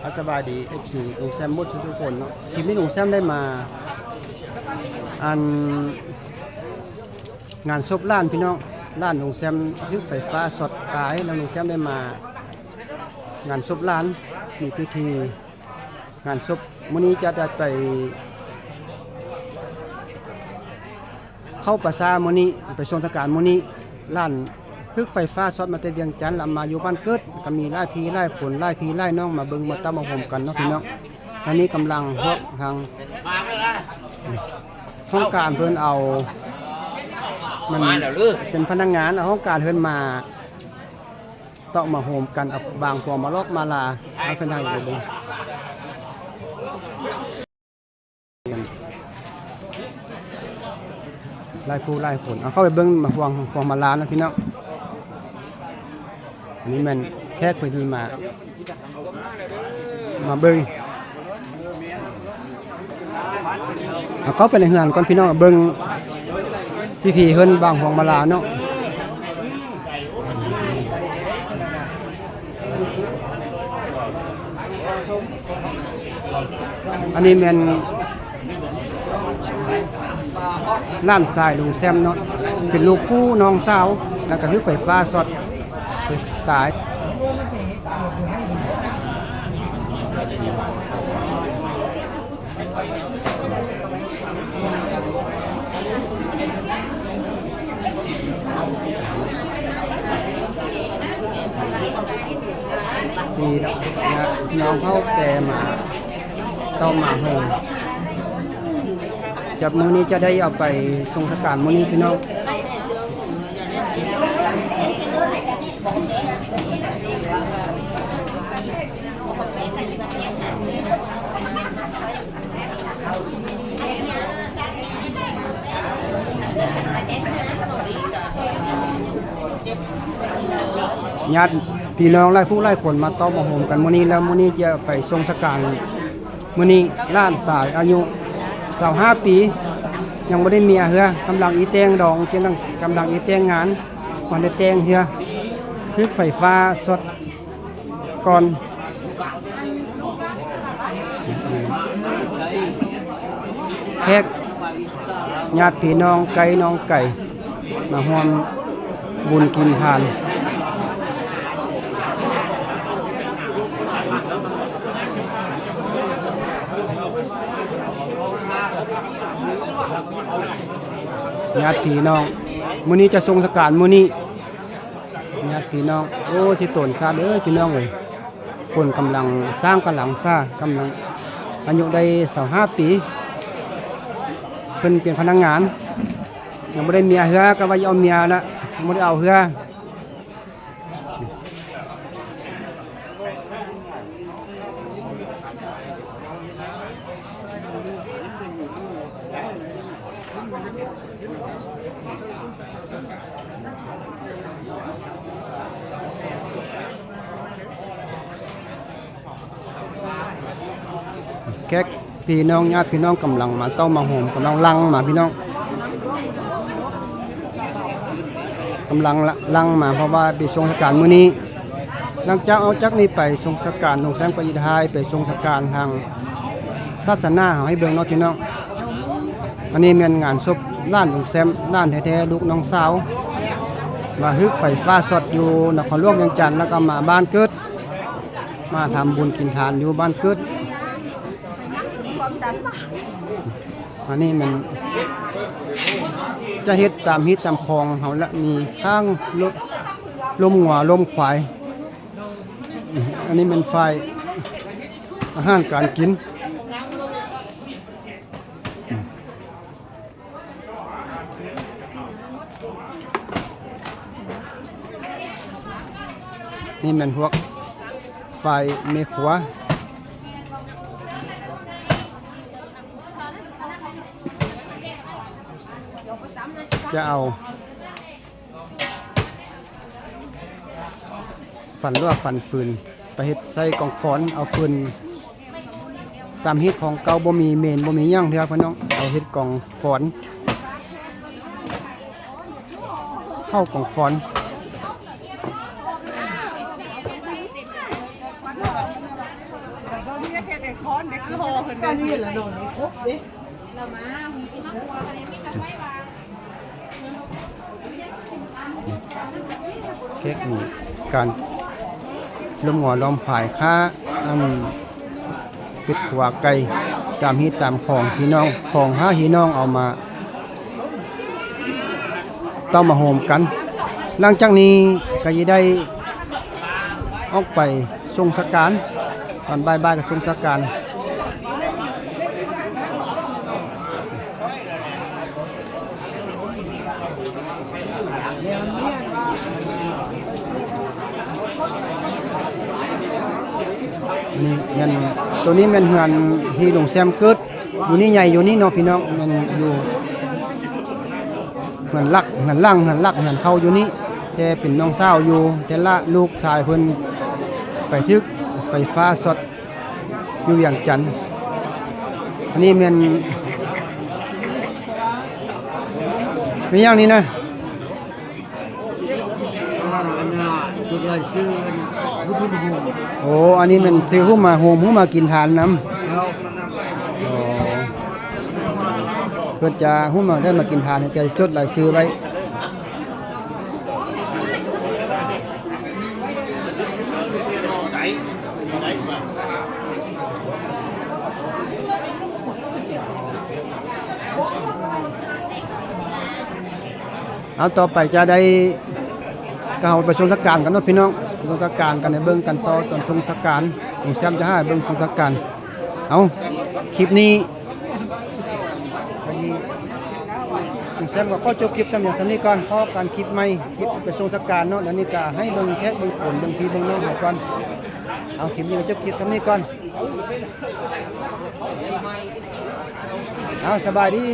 ອ່າ ສະບາຍດີ ເອັຟຊີ ລຸງແຊມໝົດທຸກໆຄົນເນາະ. ຄລິບນີ້ລຸງແຊມໄດ້ມາ ອັນ ງານສົບຫຼານພີ່ນ້ອງ, ຫຼານລຸງແຊມຖືກໄຟຟ້າຊັອດຕາຍ ແລ້ວລຸງແຊມໄດ້ມາງານສົບຫຼານ ມີພິທີງານສົບ. ມື້ນີ້ຈະໄດ້ໄປເຂົ້າປ່າຊ້າມື້ນີ້ ໄປສົ່ງສະການມື້ນີ້. ຫຼານຖືກໄຟຟ້າຊັອດມາແຕ່ວຽງຈັນ ແລ້ວມາຢູ່ບ້ານເກີດ ກໍມີຫຼາຍພີ່ຫຼາຍຄົນ ຫຼາຍພີ່ຫຼາຍນ້ອງມາເບິ່ງມາເຕົ້າມາໂຮມກັນເນາະພີ່ນ້ອງ. ອັນນີ້ກຳລັງພວກທາງຫ້ອງການເພິ່ນເອົາ ມັນເປັນພະນັກງານ ເອົາຫ້ອງການເພິ່ນມາເຕົ້າມາໂຮມກັນ ເອົາບາງພວງມາລອກມາລາ ເອົາເພິ່ນໃຫ້ໄປເບິ່ງ ຫຼາຍຜູ້ຫຼາຍຄົນ. ເອົາເຂົ້າໄປເບິ່ງມາພວງ ພວງມາລາເນາະພີ່ນ້ອງ. ອັນນີ້ແມ່ນແຂກເພິ່ນທີ່ມາ ມາເບິ່ງ. ເອົາເຂົ້າໄປໃນເຮືອນກ່ອນພີ່ນ້ອງ ເບິ່ງພິທີເຮືອນບາງພວງມາລາເນາະ. ອັນນີ້ແມ່ນຫຼານຊາຍລຸງແຊມເນາະ ເປັນລູກຜູ້ນ້ອງສາວ ແລ້ວກໍຖືກໄຟຟ້າຊັອດຕາຍ. ນີ້ເນາະ ຍາດພີ່ນ້ອງເຜົ່າແກ່ມາເຕົ້າມາໂຮມ ຈາກມື້ນີ້ຈະໄດ້ເອົາໄປສົ່ງສະການມື້ນີ້ພີ່ນ້ອງ. ຍາດພີ່ນ້ອງຫຼາຍຜູ້ຫຼາຍຄົນມາເຕົ້າມາໂຮມກັນມື້ນີ້ ແລ້ວມື້ນີ້ຈະໄປສົ່ງສະການ. ມື້ນີ້ຫຼານຊາຍອາຍຸຊາວຫ້າປີ ຍັງບໍ່ໄດ້ເມຍເທື່ອ ກຳລັງອີແຕ່ງດອງ ກຳລັງ ກຳລັງອີແຕ່ງງານ ບໍ່ໄດ້ແຕ່ງເທື່ອ ຖືກໄຟຟ້າຊັອດ ກ່ອນ. ແຂກ ຍາດພີ່ນ້ອງໃກ້ນ້ອງໄກ ມາຮ່ວມບຸນກິນທານ. ຍາດພີ່ນ້ອງ ມື້ນີ້ຈະສົ່ງສະການມື້ນີ້. ຍາດພີ່ນ້ອງ ໂອ້ ຊິໂຕນຊາດເອີຍ ພີ່ນ້ອງເອີຍ. ຄົນກຳລັງສ້າງກຳລັງສ້າງ ກຳລັງ ອາຍຸໄດ້ຊາວຫ້າປີ ເພິ່ນເປັນພະນັກງານ ຍັງບໍ່ໄດ້ເມຍເທື່ອ ກໍວ່າຊິເອົາເມຍລະ ຍັງບໍ່ໄດ້ເອົາເທື່ອ. ແຂກພີ່ນ້ອງ ຍາດພີ່ນ້ອງກຳລັງມາເຕົ້າມາໂຮມ ກຳລັງຫຼັ່ງມາພີ່ນ້ອງ ກຳລັງ ລະ ຫຼັ່ງມາ ເພາະວ່າໄປສົ່ງສະການມື້ນີ້. ຫຼັງຈາກອອກຈາກນີ້ໄປສົ່ງສະການ ລຸງແຊມກໍຊິຖ່າຍໄປສົ່ງສະການທາງສາສະໜາເຮົາໃຫ້ເບິ່ງເນາະພີ່ນ້ອງ. ອັນນີ້ແມ່ນງານສົບຫຼານລຸງແຊມ ຫຼານແທ້ໆ ລູກນ້ອງສາວ ວ່າຖືກໄຟຟ້າຊັອດຢູ່ນະຄອນຫຼວງວຽງຈັນ ແລ້ວກໍມາບ້ານເກີດ ມາທຳບຸນກິນທານຢູ່ບ້ານເກີດ. ອັນນີ້ມັນຈະເຮັດຕາມຮີດຕາມຄອງເຮົາລະ ມີຂ້າງ ລົມ ລົມງົວ ລົມຄວາຍ. ອັນນີ້ແມ່ນຝ່າຍອາຫານການກິນ. ນີ້ແມ່ນພວກຝ່າຍແມ່ຄົວ ຈະເອົາຟັນ ຫຼືວ່າຟັນຟືນ ໄປເຮັດໃສ່ກອງຟອນ ເອົາຟືນ ຕາມຮີດຂອງເກົ່າ ບໍ່ມີເມນ ບໍ່ມີຫຍັງເທື່ອພີ່ນ້ອງ ເອົາເຮັດກອງຟອນ ເຜົາກອງຟອນ. ຮ້ອນເດ້ ຄືຫໍ່ເພິ່ນເດ້ ອັນນີ້ລະນອນຄົບເດ້. ແຂກນີ້ ການລວມງົວລວມຄວາຍ ຄ້າ ອັນ ເປັດຂົວໄກ່ ຕາມຮີດຕາມຄອງ ພີ່ນ້ອງ ຂອງຫ້າພີ່ນ້ອງເອົາມາ ຕ້ອງມາໂຮມກັນ. ຫຼັງຈາກນີ້ກໍຈະໄດ້ອອກໄປສົ່ງສະການ ຕອນບ່າຍໆກໍສົ່ງສະການ. ນີ້ແມ່ນ ໂຕນີ້ແມ່ນເຮືອນທີ່ລຸງແຊມເກີດ ຢູ່ນີ້ໃຫຍ່ຢູ່ນີ້ເນາະພີ່ນ້ອງ ແມ່ນຢູ່ເຮືອນຫຼັກ ເຮືອນຫຼັງ ເຮືອນຫຼັກ ເຮືອນເຂົ້າຢູ່ນີ້ ແຕ່ເປັນນ້ອງສາວຢູ່ ແຕ່ລະລູກຊາຍເພິ່ນໄປຖືກໄຟຟ້າຊັອດຢູ່ວຽງຈັນ. ອັນນີ້ແມ່ນ ແມ່ນຫຍັງນີ້ນະ? ອ່າ ອັນນ່າ ຈົດລາຍຊື່ ໂອ້ ອັນນີ້ແມ່ນຊື້ຫຸ້ມມາໂຮມ ຫຸ້ມມາກິນທານນຳ. ອໍ ເພິ່ນຈະຫຸ້ມມາ ໄດ້ມາກິນທານ ໃຫ້ຈະຈົດລາຍຊື່ໄວ້. ເອົາ ຕໍ່ໄປຈະໄດ້ ກໍເຮົາໄປສົ່ງສະການກັນເນາະພີ່ນ້ອງ ສົ່ງສະການກັນ ໃຫ້ເບິ່ງກັນຕໍ່ຕອນສົ່ງສະການ ລຸງແຊມຈະຫາໃຫ້ເບິ່ງສົ່ງສະການ. ເອົາ ຄລິບນີ້ ລຸງແຊມກໍຂໍຈົບຄລິບສ່ຳນີ້ ສ່ຳນີ້ກ່ອນ ພໍ້ກັນຄລິບໃໝ່ ຄລິບໄປສົ່ງສະການເນາະ. ດຽວນີ້ກໍໃຫ້ເບິ່ງແຂກເບິ່ງຄົນ ເບິ່ງພີ່ເບິ່ງນ້ອງເຮົາກ່ອນ. ເອົາ ຄລິບນີ້ກໍຈົບຄລິບສ່ຳນີ້ກ່ອນ. ເອົາ ສະບາຍດີ.